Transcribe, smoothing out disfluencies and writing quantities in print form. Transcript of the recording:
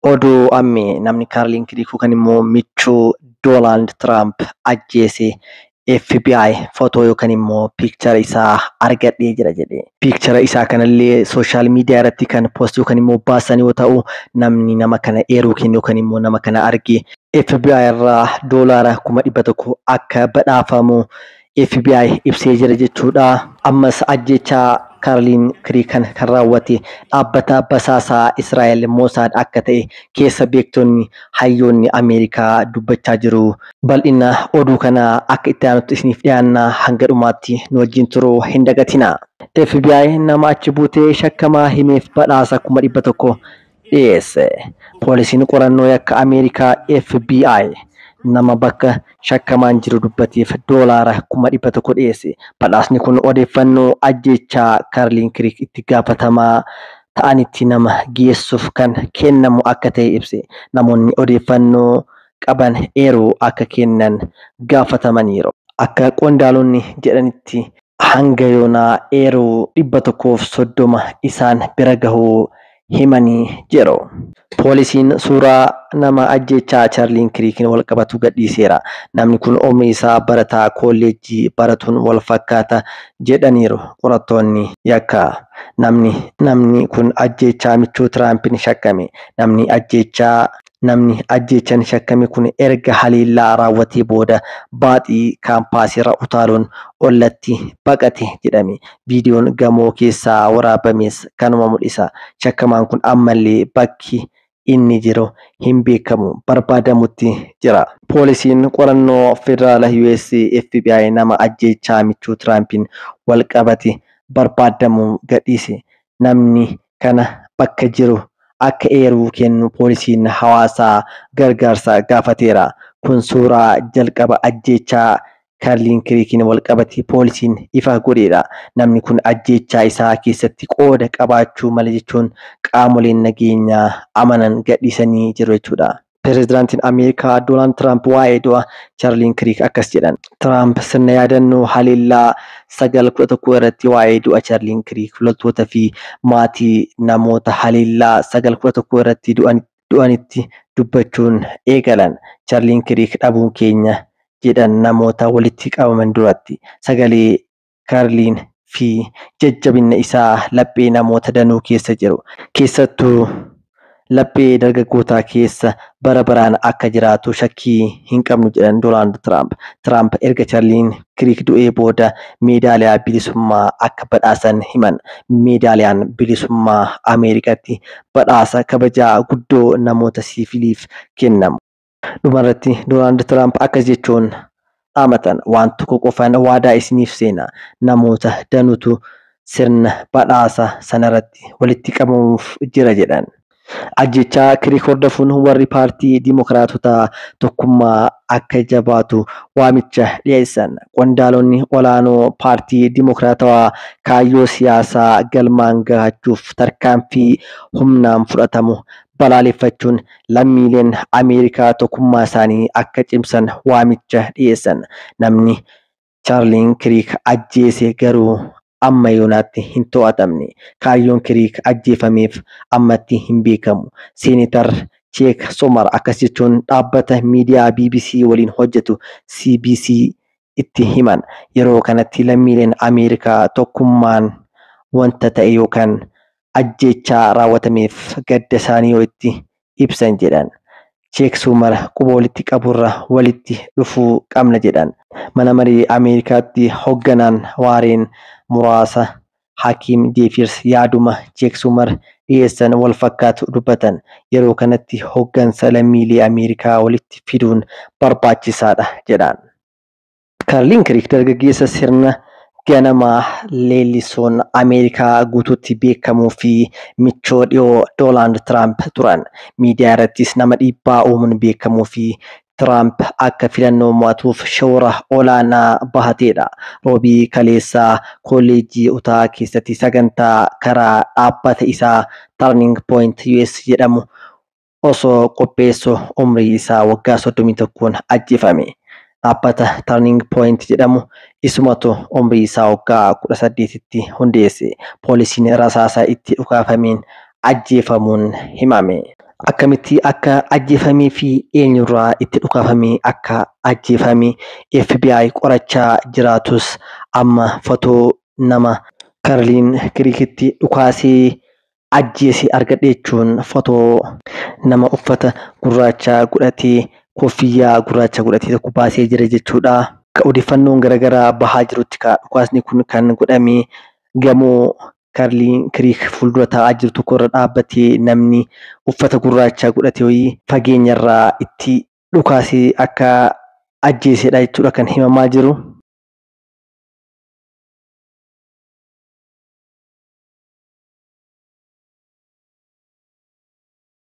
Oduu ammee namni Kaarliin Kiriik yookaan immoo michuu Doonaald Tiraamp ajjeese FBI footoo yookaan immoo piikchara isaa argadhee jira jedhe. Piikchara isaa kanallee sooshaal miidiyaa irratti kan poostii yookaan immoo baasan yoo ta'u, namni nama kana eeruu kennu yookaan immoo nama kana arge FBI irraa $100,000 akka badhaafamu FBI ibsee jira jechuudha. Ammas ajjechaa Kaarliin Kiriik kan raawwate dhaabbata basaasaa Israa'el Mosaad akka ta'e keessa beektonni hayyoonni Ameerikaa dubbachaa jiru. Bal'ina oduu kanaa akka itti aanutti isiniif dhiyaanna, hanga dhumaatti nu wajjin turuu hin dagatina. FBI nama achi buutee shakkamaa himeef badhaasa 100,000 dhiyeesse. Poolisiin qorannoo yakka Ameerikaa FBI nama bakka shakkamaan jiru dubbateef $100,000 dhiyeesse. Badhaasni kun odeeffannoo ajjechaa Kaarliin Kiriik itti gaafatamaa ta'anitti nama geessuuf kan kennamu akka ta'e ibse. Namoonni odeeffannoo qaban eeruu akka kennan gaafatamaniiru. Akka qondaalonni jedhanitti hanga yoonaa eeruu 130 isaan bira gahuu himanii jiru. Poolisiin suuraa nama ajjechaa Chaarliin Kiriikiin wal qabatu gadhiiseera. Namni kun umrii isaa barataa kolleejjii baratuun wal fakkaata jedhaniiru qorattoonni yakka. Namni kun ajjechaa michuu Tiraampiin shakkame. Namni ajjechaan shakkame kun erga haleellaa raawwatee booda baaxii kaampaasiirra utaaluun ollatti baqate jedhame. Viidiyoon gamoo keessaa waraabames kanuma mul'isa. Shakkamaan kun ammallee bakki inni jiru hin beekamu, barbaadamutti jira. Poolisiin qorannoo federaala US FBI nama ajjechaa michuu Tiraampiin wal qabate barbaadamu gadhiise. Namni kana bakka jiru akka eeruu kennu poolisiin hawaasaa gargaarsa gaafateera. Kun suuraa jalqaba ajjechaa Kaarliin Kiriikiin wal qabate poolisiin ifa godheedha. Namni kun ajjechaa isaa keessatti qooda qabaachuu mala jechuun qaamoleen nageenyaa amanan gadhiisanii jiru jechuudha. Pireezidaantiin Ameerikaa Doonaald Tiraamp waa'ee du'a Chaarliin Kiriik akkas jedhan. Tiraamp sirna yaadannoo haleellaa 9/11 irratti waa'ee du'a Chaarliin Kiriik loltoota fi maatii namoota haleellaa 9/11 irratti du'anitti dubbachuun eegalan. Chaarliin Kiriik dhabuun keenya jedhan namoota walitti qabaman duratti. Sagalee Kaarliin fi jajjabina isaa laphee namoota danuu keessa jiru. Keessattuu laphee dargaggootaa keessa bara baraan akka jiraatu shakkii hin qabnu jedhan Doonaald Tiraamp. Tiraamp erga Chaarliin Kiriik du'ee booda meedaaliyaa bilisummaa akka badhaasan himan. Meedaaliyaan bilisummaa Ameerikaatti badhaasa kabajaa guddoo namoota siviiliif kennamu. Dhumarratti Doonaald Tiraamp akkas jechuun dhaamatan. Waan tokko qofaan waadaa isiniif seena. Namoota danuutu sirna badhaasa sanarratti walitti qabamuuf jira jedhan. Ajjechaa Kiriik hordofuun warri paartii Dimookiraatotaa tokkummaa akka jabaatu waamicha dhiyeessan. Qondaalonni olaanoo paartii Dimookiraatawaa kaayyoo siyaasaa galmaan gahachuuf tarkaanfii humnaan fudhatamu balaaleffachuun lammiileen Ameerikaa tokkummaa isaanii akka cimsan waamicha dhiyeessan. Namni Chaarliin Kiriik ajjeese garuu amma yoonaatti hin to'atamne. Kaayyoon Kiriik ajjeefameef ammatti hin beekamu. Seeneetar Cheek Somar akkas jechuun dhaabbata miidiyaa BBC waliin hojjetu CBC itti himan. Yeroo kanatti lammiileen Ameerikaa tokkummaan wanta ta'e yookaan ajjechaa raawwatameef gadda isaanii yoo itti ibsan jedhan. Cheek Sumar quba walitti qaburra walitti dhufuu qabna jedhan. Mana marii Ameerikaatti hoogganaan waareen muraasa Hakiim Jeefirs yaaduma Cheek Sumar dhiyeessan wal fakkaatu dubbatan. Yeroo kanatti hooggansa lammiilee Ameerikaa walitti fiduun barbaachisaadha jedhan. Kaarliin Kiriik dargaggeessa sirna ganamaa leellisuun Ameerikaa guutuutti beekamuu fi michoo dhiyoo Doonaald Tiraamp turan. Miidiyaa irrattis nama dhiibbaa uumuun beekamuu fi Tiraamp akka filannoo mo'atuuf shoora olaanaa bahateedha. Roobii kaleessaa kolleejjii Utaa keessatti sagantaa karaa dhaabbata isaa Turning Point US jedhamu osoo qopheessu umrii isaa waggaa 31 ajjeefame. Dhaabbata Turning Point jedhamu isumatu umrii isaa waggaa 18tti hundeesse. Poolisiin rasaasa itti dhukaafameen ajjeefamuun himame. Akkamitti akka ajjeefamee fi eenyurraa itti dhukaafamee akka ajjeefame FBI qorachaa jiraatus amma fotoo nama Karliin Kiriikitti dhukaasee ajjeese argadhe jechuun fotoo nama uffata gurraacha godhatee koffiyyaa gurraacha godhatee tokko baasee jira jechuudha. Akka odeeffannoon garaagaraa bahaa jirutti dhukaasni kun kan godhame gamoo Karliin Kiriik fuuldura taa'aa jiru tokko irra dhaabbatee namni uffata gurraacha godhate wayii fageenyarraa itti dhukaasee akka ajjeesedha jechuudha kan himamaa jiru.